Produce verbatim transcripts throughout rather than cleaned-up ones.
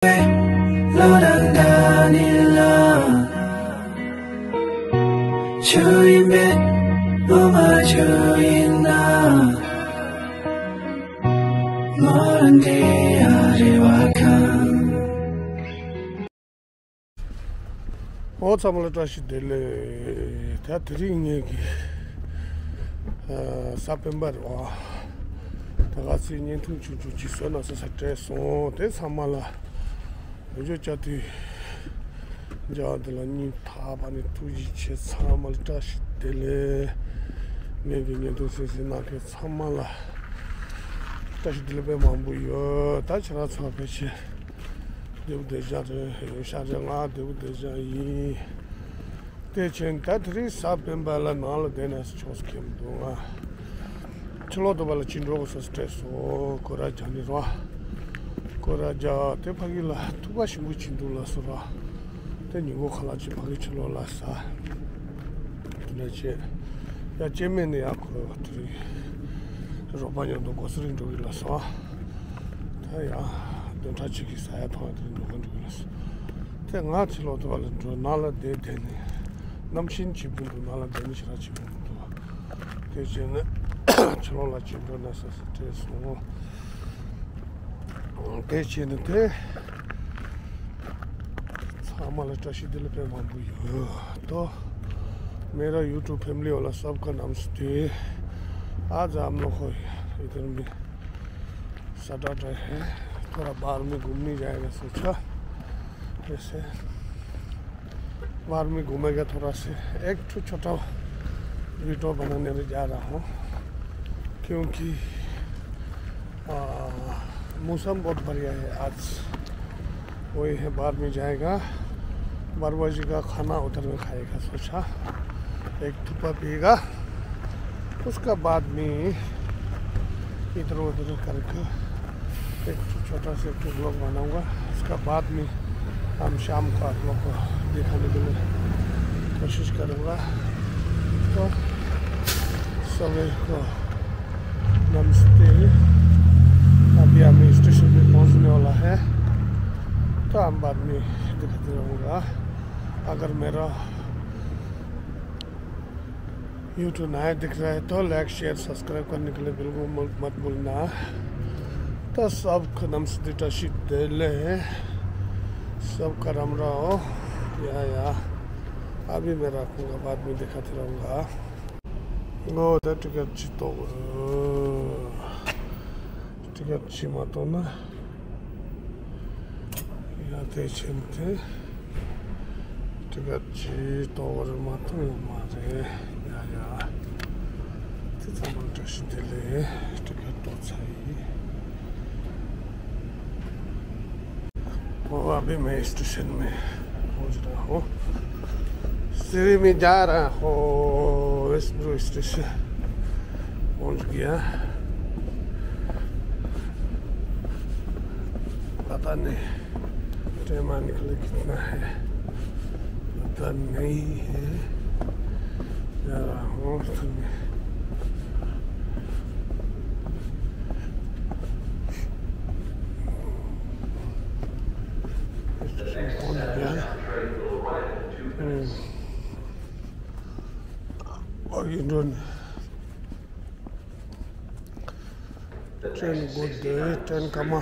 ལོ་དང་ཟླ་ནི་ལ། ཆུ་ཡིན་པས་ངོ་མ་ཆུ་ཡིན་ན། ངོ་འདི་ཡ་རེ་བ་ཁང་། ཨོ་ཚང་མ་ལ་བཀྲ་ཤིས་བདེ་ལེགས། ད་དེ་རིང་ངེད་ཀྱི་ཨ་གཟའ་སྤེན་པ་རེད་བ། ད་ག་ཚོད་བརྙན་ཐུང་ཆུང་ཆུང་ཅིག་བཟོས་ན་བཟོ་ས་སྤྲད་སོང་། དེ་ཚང་མ་ལ་འོས་ཤོག་བཅའ་དུས་མཇལ་བ་འདི་ལ་སྙིང་ཐག་པ་ནས་ཐུགས་རྗེ་ཆེ། ཚང་མ་ལ་བཀྲ་ཤིས་བདེ་ལེགས། ངེད་ཀྱི་བརྙན་ཐུང་གཟིགས་གཟིགས་གནང་མཁན་ཚང་མ་ལ་བཀྲ་ཤིས་བདེ་ལེགས་དཔེ་མང་པོ་ཡོད། ད་ཁྱེད་རང་ཚོ་ཕལ་ཆེར་བདེ་པོ་བདེ་འཇགས་རེད། ཡོད་ཤག་རེད། ང་བདེ་པོ་བདེ་འཇགས་ཡིན། དེ་བྱས་ད་དེ་རིང་གཟའ་སྤེན་པ་ལ་ནང་ལ་བསྡད་ན་ཆོག་ས་ཁེལ་མི་འདུག་ང་ཕྱི་ལོགས་དུ་བ་ལ་ཅི་འགྲོ་དགོས་ས་སྤྲད་སོང་། སྐོར་ར་རྒྱག་ནི་རོ། སྐོར་ར་རྒྱག་དེ་ཕ་གི་ལ་ཐུག་པ་ཞིམ་པོ་ཅིག་འདུག་ལ་སོ་ར། དེ་ཉིན་གུང་ཁ་ལག་ཅིག་ཕ་གི་ཕྱི་ལོགས་ལ་ཟ། དེ་འདྲ་བྱས། ཡ་སྐྱེ་དམན་ནི་ཡ་ཁོ་དེ་རིང་རོགས་པ་མཉམ་དུ་སྒོ་ས་རིང་འགྲོ་གི་ལ་སོ། ད་ཡ་བདུན་ཕྲག་གཅིག་གི་ས་ཡ་ཐོག་དེ་རིང་འགྲོ་གི་འགྲོ་གི་ལ་སོ། དེ་ང་ཕྱི་ལོགས་དུ་བ་ལ་འགྲོ་ནང་ལ་བསྡད་བསྡད་ནས་གནམ་གཤིས་ཆེན་པོ་འདུག་ནང་ལ་བསྡད་ནས་ཞེ་དྲག་ཆེན་པོ་འདུག་དེ་བྱས་ནས་ཕྱི་ལོགས་ལ་ཅིག་འགྲོ་ན་ས་ས་སྤྲད་སོང་། དེ་བྱས་ནས་དེ་ཚང་མ་ལ་བཀྲ་ཤིས་བདེ་ལེགས་དཔེ་མང་པོ་ཡོད་དོ། मेरा YouTube family वाला सबका नमस्ते। आज हम लोग को इधर में सैटरडे है, थोड़ा बाहर में घूमने जाएगा सोचा। वैसे बाहर में घूमेगा थोड़ा से। एक ठो छोटा वीडियो बनाने में जा रहा हूँ, क्योंकि आ, मौसम बहुत बढ़िया है आज। वही है, बाद में जाएगा, बारह बजे का खाना उधर में खाएगा सोचा। एक थुप्पा पिएगा, उसका बाद में इधर उधर करके एक छोटा सा एक व्लॉग बनाऊंगा। उसका बाद में हम शाम को आप लोग को दिखाने के लिए कोशिश करूंगा। तो सभी को नमस्ते। अभी हम स्टेशन पे पहुंचने वाला है, तो हम बाद में दिखाते रहूँगा। अगर मेरा YouTube नया दिख रहा है तो लाइक, शेयर, सब्सक्राइब करने के लिए बिल्कुल मत, मत भूलना। तो सबको नमस्ते, वकसीम, सबका राम राम। या, या, अभी मैं रखूँगा, बाद में दिखाते रहूँगा। ངོ་ད་ཊི་ཀེ་ཊི་ཅིག་གཏོང་། ཊི་ཀེ་ཊི་ཅིག་མ་གཏོང་ན། ཡ་དེ་ཕྱིན་ཏེ། ཊི་ཀེ་ཊི་ཅིག་གཏོང་བར་མ་གཏོང་ཡོད་མ་རེད། ཡ་ཡ། དེ་ཚང་མ་བཀྲ་ཤིས་བདེ་ལེགས། ཊི་ཀེ་ཊི་གཏོང་ཚར་ཡིན། वो अभी मैं स्टेशन में पहुंच रहा हूँ। सीढ़ी में जा रहा हूँ। वेस्ट ब्रू स्टेशन पहुंच गया। पता नहीं ट्रेन आने के लिए कितना है, पता नहीं है। जा रहा हूँ। ཨོ་ཡིན་འགྲོ་ནས། ཊེན་སྒོ་དེ་ཊེན་སྐར་མ་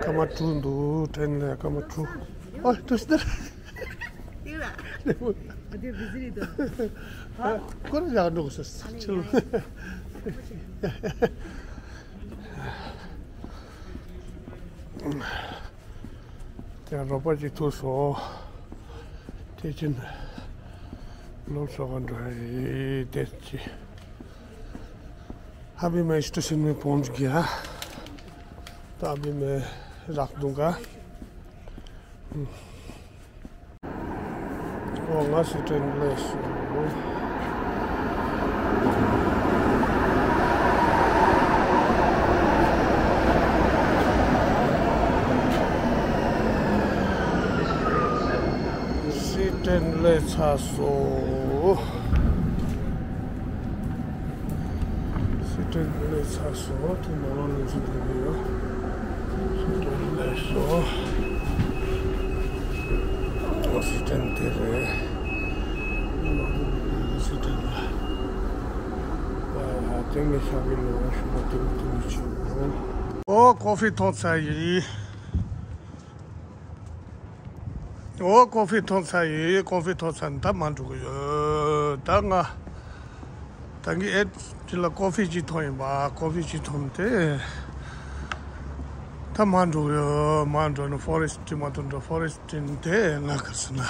སྐར་མ་དྲུག་འདུག་ཊེན་ལ་སྐར་མ་དྲུག་ཨོ་ཏུ་སི་ཏར། ཁོ་རང་ཡག་འགྲོ་ས་ཆུ། དེ་རོགས་པ་ཅིག་ཐུག་སོང་། དེ་ཕྱིན་ལོག་སོགས་འགྲོ་ཡི་དེ་ཅི། अभी मैं स्टेशन में पहुंच गया। तो अभी मैं रख दूंगा। ཨོ་ང་སི་ཊེན་སླེབས་སོང་། སི་ཊེན་སླེབས་ཚར་སོང་། སི་ཊེན་སླེབས་ཚར་སོང་། དེ་ནང་ལོགས་ནས་འཛུལ་དགོས་ཀྱི་ཡོད། སི་ཊེན་སླེབས། སོ། ཨོ་སི་ཊན་དེ་རེད། ཨོ་སི་ཊན་ལ། ཨ་དེ་མི་ཤ་བི་ལོ་ཤུ་ལ་དེ་མི་དེ་མི་ཆེ་བོ། ཨོ་ཀོ་ཧྥི་འཐུང་ཚར་ཡིན། ཨོ་ཀོ་ཧྥི་འཐུང་ཚར་ཡིན། ཀོ་ཧྥི་འཐུང་ཚར་ནས་ད་མར་འགྲོ་གི་ཡོད། ད་ང་ད་གིན་ཨེ་ཊི་ལ་ཀོ་ཧྥི་ཅིག་འཐུང་ཡིན་པ། ཀོ་ཧྥི་ཅིག་འཐུང་སྟེ་ད་མར་འགྲོ་གི་ཡོད། མར་འགྲོ་ནས་ཕོ་རེ་སི་ཊི་མ་གཏོགས་འགྲོ། ཕོ་རེ་སི་ཊི་དེ་ང་ག་རེ་ཟེར་ན་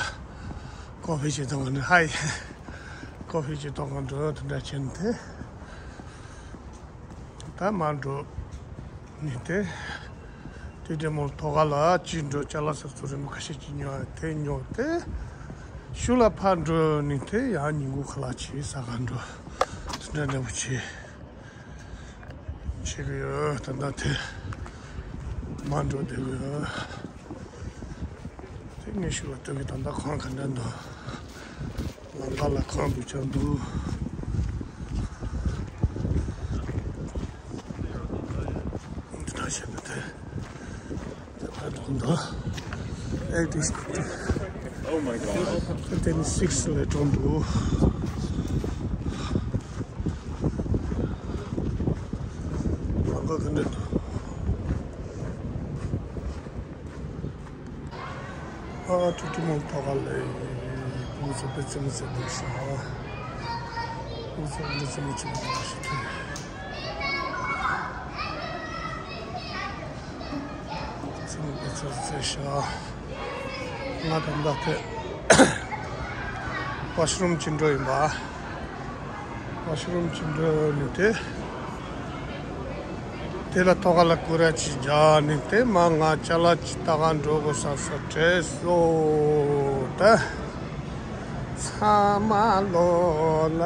ཀོ་ཧྥི་ཅིག་འཐུང་ག་འགྲོ། ཧའི། ཀོ་ཧྥི་ཅིག་འཐུང་ག་འགྲོ། དེ་འདྲ་བྱས་ནས་དེ། ད་མར་འགྲོ་ནི་དེ། དེ་དེ་མོ་ཐོག་ཁ་ལ་ཅི་འགྲོ་ཅ་ལག་ཟ་ཚུལ་རིན་པོ་ཁ་ཤས་ཅིག་ཉོ་དེ་ཉོ་དེ། ཤུལ་ལ་ཕར་འགྲོ་ནི་དེ་ཡང་ཉིན་གུང་ཁ་ལག་ཅིག་ཟ་ག་འགྲོ། དེ་འདྲ་འདྲ་པོ་བྱེད་བྱེད་གི་ཡོད། ད་ལྟ་དེ་མར་འགྲོ་བསྡད་གི་ཡོད། དེ་ངས་ཞུ་བ་སྟོན་གི། ད་ལྟ་ཁང་ག་འདྲ་འདུག་ལམ་ཁ་ལ་ཁང་འདུག་ཅག་འདུག་འདི་འདྲ་བྱས་ན་དེ་དེ་ཕར་འགྲོ་འདུག་ཨེ་ཏི་Oh my God. ཏེན་སིགས་ལ་འགྲོ་འདུག་ལམ་ཁ་ག་འདྲ་འདུག་ཨ་ཀྲུ་ཀྲུ་མོ་ཐོག་ཁ་ལ་ཕྲུ་གུ་ཚོ་དཔེ་རྩེད་མོ་རྩེ་འདུག་ཤག་ཕྲུ་གུ་ཚོ་འདི་རྩེད་མོ་རྩེ་འདུག་ཤག་རྩེད་མོ་དཔེ་རྩེ་རྩེ་ཤག་ང་ད་ལྟ་དེ་ཝ་ཤ་རུམ་ཅིག་འགྲོ་ཡིན་པ། ཝ་ཤ་རུམ་ཅིག་འགྲོ་ནི་དེ། དེ་ལ་ཐོག་ཁ་ལ་སྐོར་ར་ཅིག་རྒྱག་ནི་དེ། མར་ང་ཅ་ལག་ཅིག་ལྟ་ག་འགྲོ་དགོས་བསམ་བསམ་དྲན་སོང་། ད་ཚང་མ་ལོ་ལ་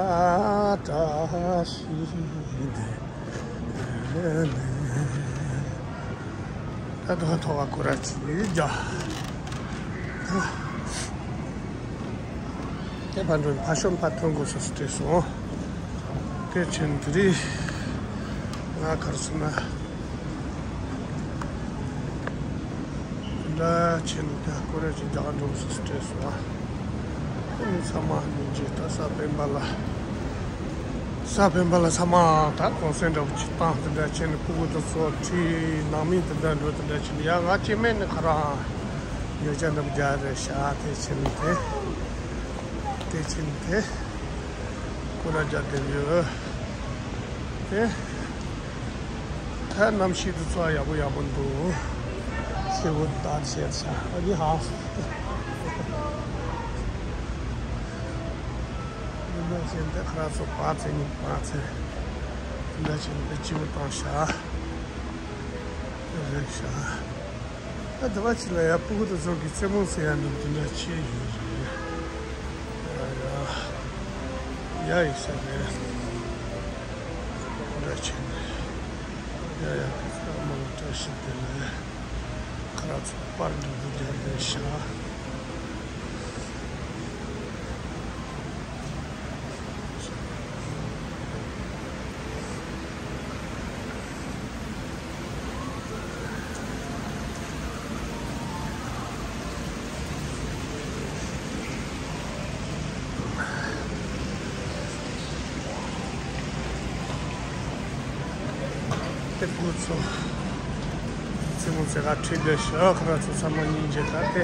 བཀྲ་ཤིས་བདེ་ལེགས། ད་དུང་ཐོག་ཁ་སྐོར་ར་ཅིག་རྒྱག་དེ་ཕར་འགྲོ་ཕར་ཤོམ་ཕར་ཐོན་དགོས་བསམ་བསམ་དྲན་སོང་། དེ་ཕྱིན་དེ་རིང་ང་ག་རེ་ཟེར་ན། འདྲ་ཕྱིན་དེ་སྐོར་ར་ཅིག་རྒྱག་འགྲོ་བསམ་བསམ་དྲན་སོང་། དེ་ནི་ཚང་མ་སྙིང་རྗེ། ད་གཟའ་སྤེན་པ་ལ། གཟའ་སྤེན་པ་ལ་ཚང་མ་ད་གུང་སེང་འདྲ་པོ་ཅིག་བཏང་། དེ་འདྲ་བྱས་ནས་ཕྲུ་གུ་དེ་ཚོ་ཁྲིད། ནང་མི་དེ་འདྲ་འགྲོ། དེ་འདྲ་བྱས་ནས་ཡ་ང་སྐྱེ་དམན་ནི་ཁོ་རང་ཉོ་ཆ་འདྲ་པོ་རྒྱག་རེད་ཤག་དེ་བྱས་ནས་དེ་དེ་བྱས་ནས་དེ་སྐོར་ར་རྒྱག་བསྡད་ཡོད་དེ། ད་གནམ་གཤིས་དེ་ཚོ་ཡག་པོ་ཡག་པོ་འདུག་སེར་པོ་དར་བྱས་ཤག་ཨ་ནི་ཧ། འདི་འདྲ་བྱས་འདི་ཁ་ར་ཚོ་བག་ཚེ་ནི་བག་ཚེ། འདི་འདྲ་བྱས་འདི་སྤྱི་བོ་བཏང་ཤག་དེ་རེད་ཤག་ད་དེ་བ་ཅིག་ལ་ཡ་ཕྲུ་གུ་དེ་ཚོ་གི་རྩེད་མོ་རྩེ་ཡ་འདུག་འདི་འདྲ་བྱས་ཡོད་རེད། ཡ་ཡ་ཡ་ཡིན་ས་རེད། འདི་འདྲ་བྱས་ནས་ཡ་ཡ་ཕ་མ་ལ་བཀྲ་ཤིས་བདེ་ལེགས། ཁ་ར་ཚོ་པར་འདྲ་པོ་རྒྱག་བསྡད་ཤག་དེ་ཕྲུ་གུ་ཚོ་རྩེད་མོ་རྩེ་ག་ཁྲིད་བསྡད་ཤག་ཁ་ར་ཚོ་ཚང་མ་སྙིང་རྗེ། ད་དེ་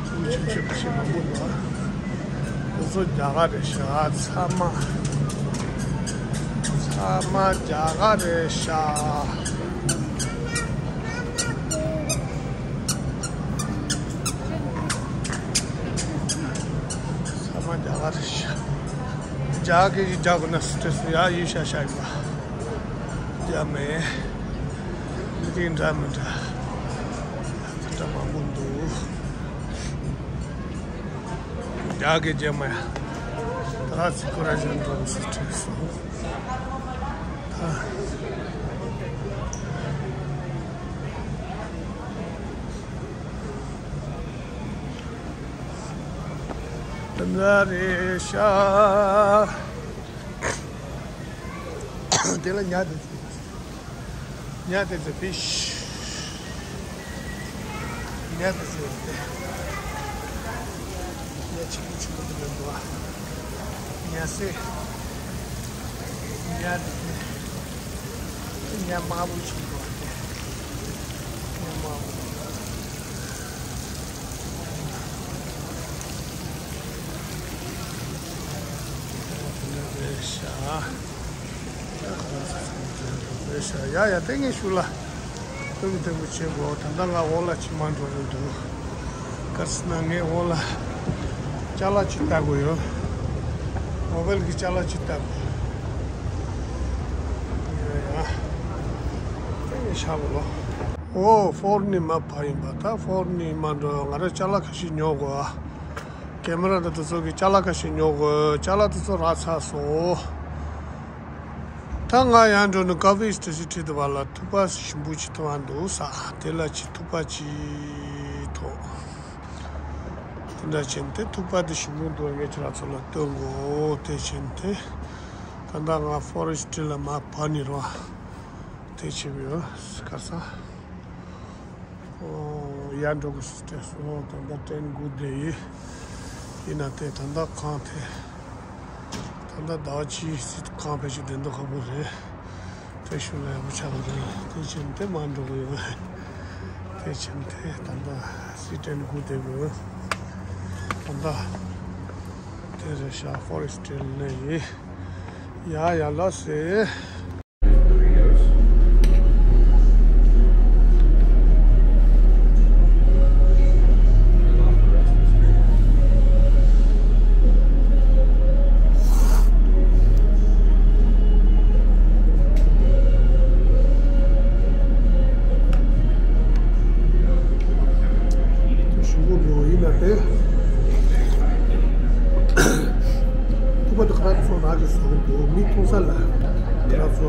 ཕྲུ་གུ་ཆུང་ཆུང་ཁ་ཤས་མང་པོ་འདུག་དེ་ཚོ་རྒྱ་གར་རེད་ཤག་ཚང་མ་ཚང་མ་རྒྱ་གར་རེད་ཤག་ཚང་མ་རྒྱ་གར་རེད་ཤག་རྒྱ་སྐད་ཀྱི་རྒྱ་གོ་ན་སི་ཏྲེ་སི་ཡ་ཡི་ཤ་ཤ་ཡིན་པ། རྒྱ་མེད། མི་རིགས་འདྲ་མི་འདྲ་འདྲ་མང་པོ་འདུག་རྒྱ་སྐད་རྒྱ་མ་ཡ། ད་ཚིག་ཁོ་ར་གཞན་འགྲོ་སི་ཏྲེ་སི། ད། དེ་འདྲ་རེད་ཤག་དེ་ལ་ཉལ་དེ་ཉལ་དེ་ཚེ་ཕིཤ། ཉ་དེ་ཚོ་ཡོད་དེ། ཉ་ཆེན་པོ་ཆེན་པོ་དེ་མི་འདུག་ཨ། ཉ་སེ། ཉ་དེ་དེ། ཉ་དམར་པོ་ཆེན་པོ་དེ། ཉ་དམར་པོ། དེ་འདྲ་རེད་ཤག་ཡ་ཡ། དེ་ངས་ཞུ་ལ། སྟོན་གྱི་དེ་མོ་བྱེད་དགོས། ད་ལྟ་ང་འོག་ལ་ཅིག་མར་འགྲོ་གི་འདུག་ག་རེ་ཟེར་ན་ངས་འོག་ལ་ཅ་ལག་ཅིག་ལྟ་དགོས་ཡོད། མོ་བེལ་གྱི་ཅ་ལག་ཅིག་ལྟ་དགོས་ཡོད། ཡ་ཡ། དེ་ངས་ཤག་གོ་ལོ། ཨོ། ཧྥོར་ནི་མར་བབས་ཡིན་པ། ད་ཧྥོར་ནི་མར་འགྲོ་ཡོད། ང་རང་ཅ་ལག་ཁ་ཤས་ཉོ་དགོས་ཨ། ཀེ་མ་ར་དང་དེ་ཚོ་གི་ཅ་ལག་ཁ་ཤས་ཉོ་དགོས། ཅ་ལག་དེ་ཚོ་རག་ཚར་སོང་། ད་ང་ཡར་འགྲོ་ནས་ཀ་ཝེ་ཨིན་སི་ཊི་ཊི་ཁྲིད་དུ་བ་ལ་ཐུག་པ་ཞིམ་པོ་ཅིག་ཐོབ་ཨ་འདུག་ས། དེ་ལ་ཅིག་ཐུག་པ་ཅིག་ཐོབ། དེ་འདྲ་བྱས་ནས་དེ་ཐུག་པ་དེ་ཞིམ་པོ་འདུག་ངས་ཁྱེད་རང་ཚོ་ལ་སྟོན་དགོས། དེ་བྱས་ནས་དེ་ད་ལྟ་ང་ཧྥོ་རེ་སི་ཊི་ལ་མར་བབས་ནས་རོ། དེ་བྱས་པའི་ག་ས། ཨོ། ཡར་འགྲོ་དགོས་སུ་སྤྲད་སོང་། ད་ལྟ་ཊེན་ཊི་སྒུག་བསྡད་ཡིན། ཡིན་ན་དེ་ད་ལྟ་གངས་དེ། ད་ལྟ་ཟླ་བ་གཅིག་སྲིད་གངས་ཕལ་ཆེར་བདེ་མདོག་ཁ་པོ་རེད། དེ་ཤུལ་ལ་ཡག་པོ་ཆགས་པ་རེད། དེ་བྱས་ནས་དེ་མར་འགྲོ་གི་ཡོད། དེ་བྱས་ནས་དེ་ད་ལྟ་སྲིད་ཊེན་ཊི་སྒུག་བསྡད་ཡོད། ད་ལྟ་དེ་རེད་ཤག་ཧྥོ་རེ་སི་ཊི་ཊེལ་ནས་ཡིན། ཡ་ཡ་ལགས་སེ། ཞུ་གི་འདུག་ཡིན་ན་དེ། ཐུག་པ་དེ་ཁ་ཚོ་རག་གི་བཟོ་གི་འདུག་མི་མཐོང་ས་ལ་ཁ་ཚོ་བཟོ་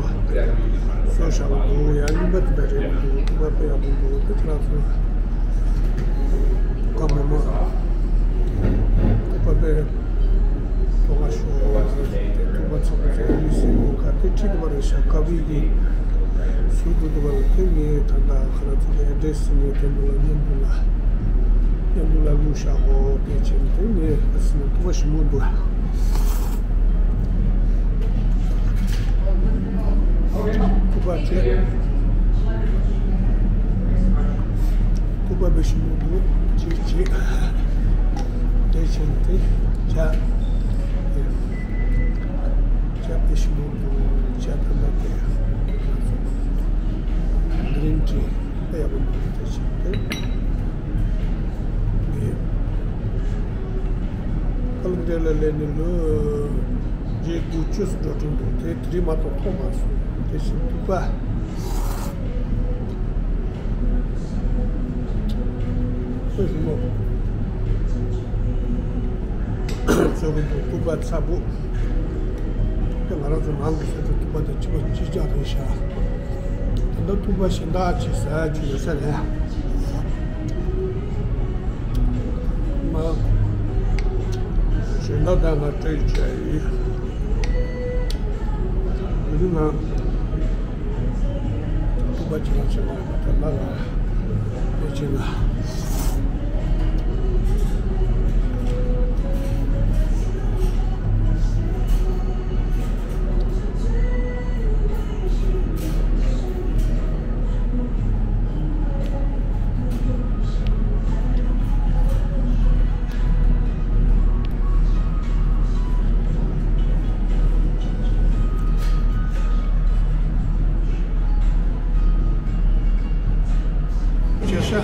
བཞག་གི་འདུག་ཡང་རྙིང་པ་དེ་འདྲ་རེད་འདུག་ཐུག་པ་དཔེ་ཡག་པོ་འདུག་དེ་ཁ་ཚོ་ཐུག་པ་མོ་མོ། ཐུག་པ་དཔེ་ཐུག་པ་ཤོག་དེ་ཐུག་པ་ཚོ་ཚོ་མི་སེམས་ཡོད་ཁ་དེ་ཁྲིད་དུ་བ་རེད་ཤག་ཀ་བི་གི་བཟོ་དགོས་འདུག་བ་ལ་དེ་ངས་ད་ལྟ་ཁ་ཚོ་གི་ཨེ་ཌི་རེ་སི་ངས་དེ་འདུག་ལ་མཉམ་དུ་ལ། ཡང་འདུག་ལ་ལུག་ཤ་ཧོ་དེ་བྱས་ནས་དེ་ནས་ཨ་སི་ནི་ཐུག་པ་ཞིམ་པོ་འདུག་ཐུག་པ་བྱས། ཐུག་པ་དཔེ་ཞིམ་པོ་འདུག་ཅིག་བྱས། དེ་བྱས་ནས་དེ་ཇ། ཇ་དཔེ་ཞིམ་པོ་འདུག་ཇ་ཐ་མ་དེ། གི་རིན་ཅི་དཔེ་ཡག་པོ་འདུག་དེ་བྱས་ཏེ། ངས་ཀ་ལི་ཀྲི་ལ་སླེབས་ནས་ལོ་བརྒྱད་དགུ་བཅུ་ཙམ་འགྲོ་གྲོན་འདུག་དེ་དེ་རིང་མ་གཏོགས་མཐོང་མ་སོང་། དེ་བཞིན་ཐུག་པ། ཁོས་ཞུ་མོ། ཚོད་ཀྱི་འདུག་ཐུག་པ་ཚ་པོ། དེ་ང་རང་ཚོ་ནང་གི་ས་ཆ་ཐུག་པ་དང་ཕྱི་པ་གཅིག་རྐྱང་རེད་ཤག་ད་ལྟ་ཐུག་པ་གཞན་དག་ཅིག་ཟ་ཡ་ཅིག་ཡོད་ས་རེད། མ། གཞན་དག་ད་ང་སྤྲད་བྱས་ཡིན། དེ་རིང་ང་ཐུག་པ་ཅིག་རང་བྱེད་མ་རེད་པ་ད་ལྟ་ལ། དེ་བྱས་ན། བྱ་ཤ།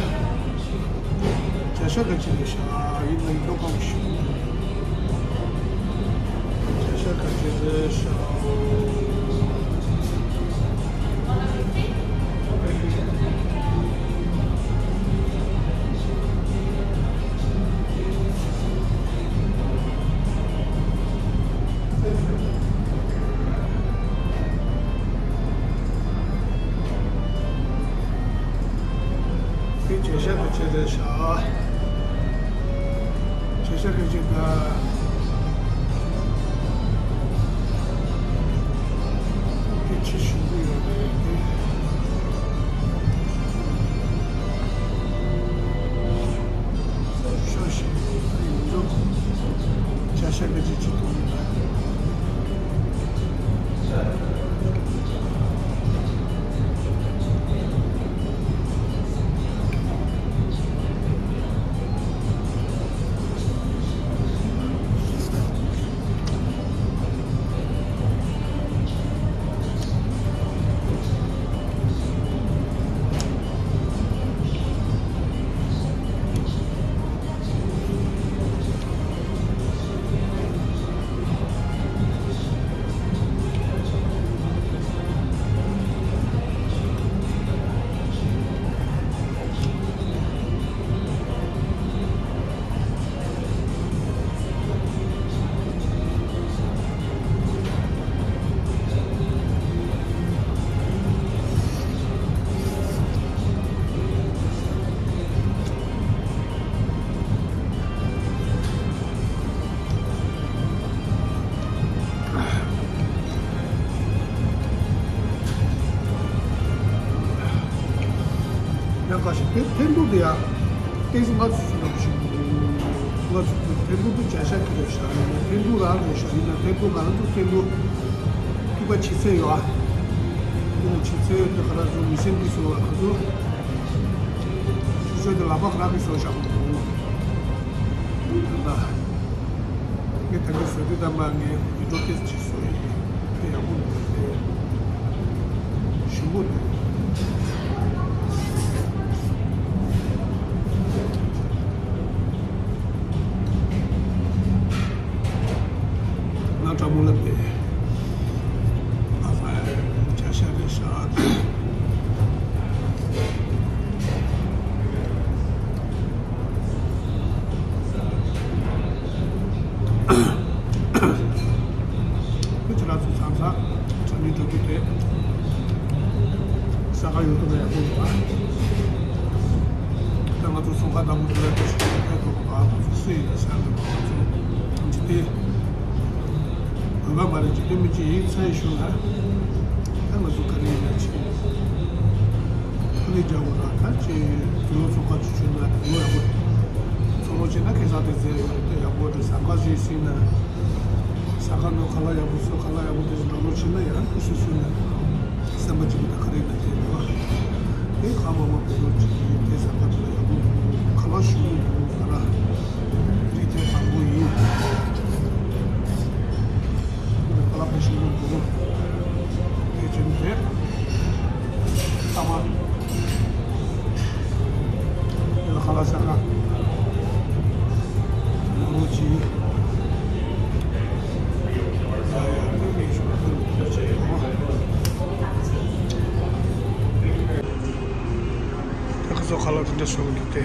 བྱ་ཤ་ག་ཅི་རེད་ཤག་ཡིན་ན་ཡིན་ལོ་གང་ཞིག་བྱ་ཤ་ག་ཅི་རེད་ཤག་དེ་བྱ་ཤ་ག་ཅི་རེད་ཤག་བྱ་ཤ་ག་ཅི་ད། དེ་ཆེ་ཞིང་དུ་ཡོད་རེད་དེ། ཁ་ཤས་དེ་འཐེན་ཐུག་དེ་ཡ། ཏེ་ང་ཚོ་ཚོ་ནང་བཞིན་ང་ཚོ་ཚོ་འཐེན་ཐུག་དེ་བྱ་ཤ་ཁྱི་རེད་ཤག་ཡིན་ན་འཐེན་ཐུག་རང་རེད་ཤག་ཡིན་ན་འཐེན་ཐུག་ང་ཚོ་འཐེན་ཐུག་སྐྱུག་པ་བྱེད་ཚད་ཡོད་ཨ། སྐྱུག་པ་བྱེད་ཚད་ཡོད་དེ་ག་ར་ཚོ་མི་སེམས་འདི་ཚོ་ང་ཚོ་ཚོ་ཚོ་དེ་ལག་པ་ག་ར་གི་བཟོ་བཞག་གོ་འདུག་ད། ངས་ད་གིན་བཟོ་དུས་ད་མ་ངས་ཡིད་འཕྲོག་ཏོག་ཙམ་ཅིག་བཟོ་ཡིན། དེ་ཡག་པོ་འདུག་དེ་ཞིམ་པོ་འདུག་ང་ཀྲ་མོ་ལ་བལྟས། ཨ་ཧ། བྱ་ཤ་རེད་ཤག་ཁྱེད་རང་ཚོ་ཚང་ཚང་ཚང་མིན་འགྲོ་རྒྱུ་དེ། ས་ག་ཡོད་དོ་ན་ཡག་པོ་ཡོད་པ། ད་ང་ཚོ་ཚོང་ཁང་དང་པོ་དེ་ལ་དེ་ཞིག་ཕེབས་ཐུབ་པ་སུ་ཡིན་ན་ས་ལ་ང་ཚོ་འཇིག་རྟེན། དགོས་པ་མ་རེད། འཇིག་རྟེན་མི་གཅིག་ཡིག་ཚང་ཞུ་ན། ད་ང་ཚོ་ག་རེ་ཡིན་ན་ཆེ། ཁོ་ནི་རྒྱ་བོ་ར་ད་ཆེ་དུ་ལོ་ཚོགས་པ་ཆུ་ཆུ་ན་དུ་ལོ་ཡག་པོ། ཚོགས་ལོ་ཆེ་ན་ཁེ་བཟང་དེ་ཟེར་ཡོད་དེ་ཡག་པོ་དེ་ཟམ་ཁ་ཞིག་ཟིན་ན། ཟམ་ཁ་ནང་ཁ་ལག་ཡག་པོ་ཚོ་ཁ་ལག་ཡག་པོ་དེ་འགྲོ་ལོ་ཆེ་ན་ཡང་ཁུ་སུ་སུ་ན། སེམས་པ་གཅིག་པུ་དང་ག་རེ་ཡིན་ན་དེ་རེད་བ། དེ་ཁ་མ་མ་བོད་ལོ་གཅིག་ཡིན་དེ་ཟམ་ཁ་དེ་ལ་ཡག་པོ་འདུག་ཁ་ལག་ཞུ་གི་འདུག་ཁ་ལག་རིགས་དེ་དང་པོ་ཡིན། ཁ་ལག་དཔེ་ཞིམ་པོ་འདུག་དེ་བྱས་ནས་དེ་ཁ་མ་དེ་ལ་ཁ་ལག་ཟ་ཁ་ལོ་གཅིག་ཡ་ཡ་དེ་ལས་ཞུ་ཁ་ལག་དེ་བྱས་ཡོད། ད་ཁ་སོགས་ཁ་ལག་དེ་འདྲ་བཟོ་གི་འདུག་སྟེ།